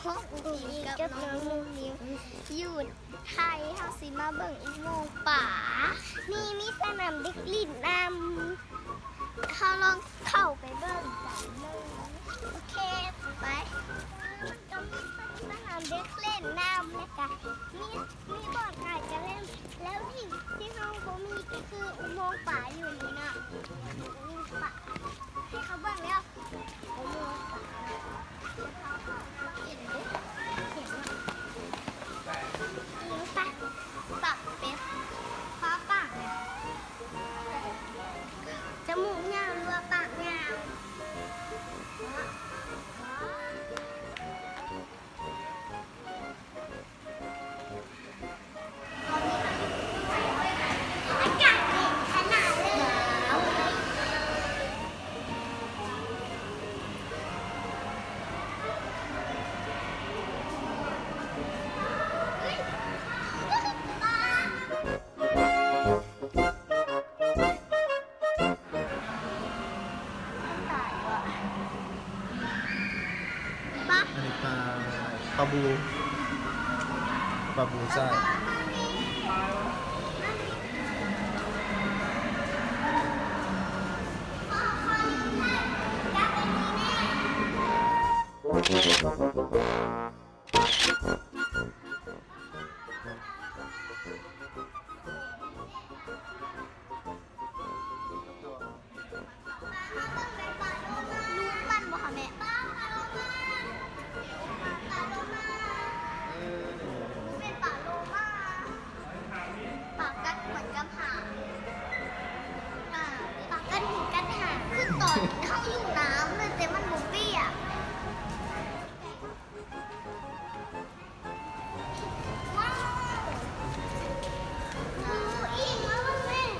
ພົບກັບນ້ອງມຸ້ງມິວຢູ່ໄທ ເຮົາຊິມາເບິ່ງອຸໂມງປາ. ນີ້ມີສະໜາມເດັກຫຼິ້ນນຳ. ເຮົາລອງເຂົ້າໄປເບິ່ງກັນເລີຍ. ໂອເຄ ໄປ. ມັນກໍມີສະໜາມເດັກຫຼິ້ນນຳ ແລ້ວກະມີ ມີບ່ອນຂາຍກະເຫຼັ້ນ. ແລ້ວທີ່ ທີ່ເຮົາບໍ່ມີກໍຄືອຸໂມງປາຢູ່ນີ້ເນາະ. ປາ ໃຫ້ເຂົາເບິ່ງແລ້ວ ອຸໂມງປາ. ປາກເປັດ ຄວາມປາກຍາວ ຈະມູກຍາວຫຼືວ່າປາກຍາວ? ປາ ອັນນີ້ປາ ປາບູ ປາບູຊາຍ. ລູກມັນບໍ່ຄະແມ່? ເປັນປາໂລມາ ປາກັດຫົວກັບຫາງ ປາກັດຫົວກັດຫາງ ຄືຕອນເຮົາຢູ່ນ້ຳເລີຍ ແຕ່ມັນບໍ່ປຽກ. ວ້າວ ໂອ້ ອີ່ມາເບິ່ງແມ່.